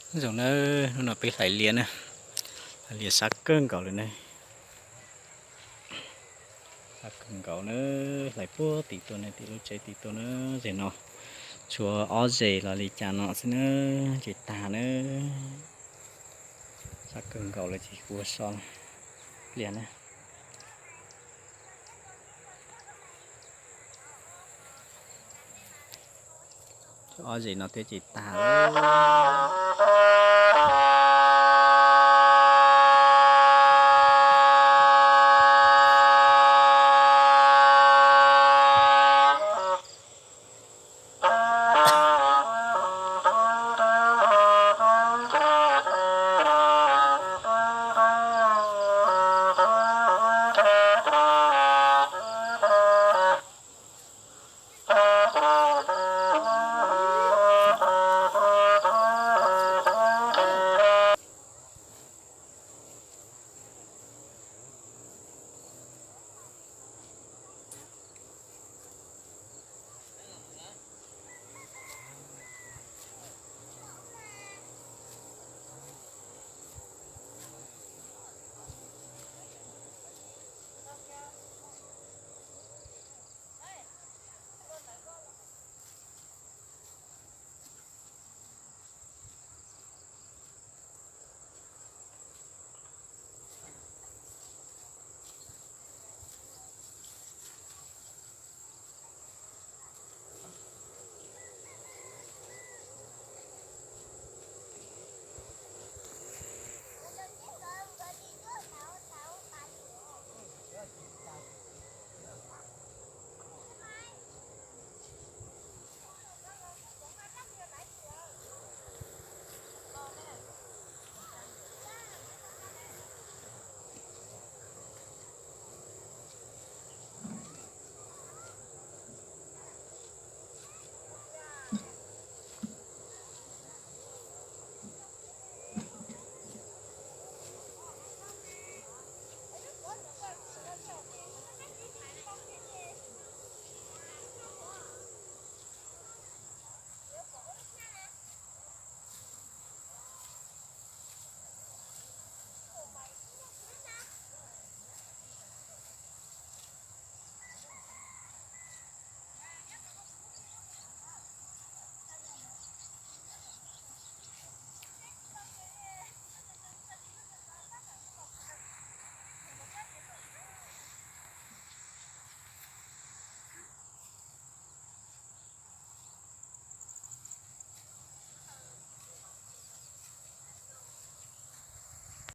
Nyob zoo na, hnub no peb hlais lias na, hlais lias sab kawg nkaus lawm na. Sab kawg nkaus na, hlais puag tim tuaj na, tim lub tsev tim tuaj na. Zem no tshuav ob zes los li cas no xwb na, ces tag na. Sab kawg nkaus lawm ces kuv ua so lias na. Ob zes no thiab ces tag lawm.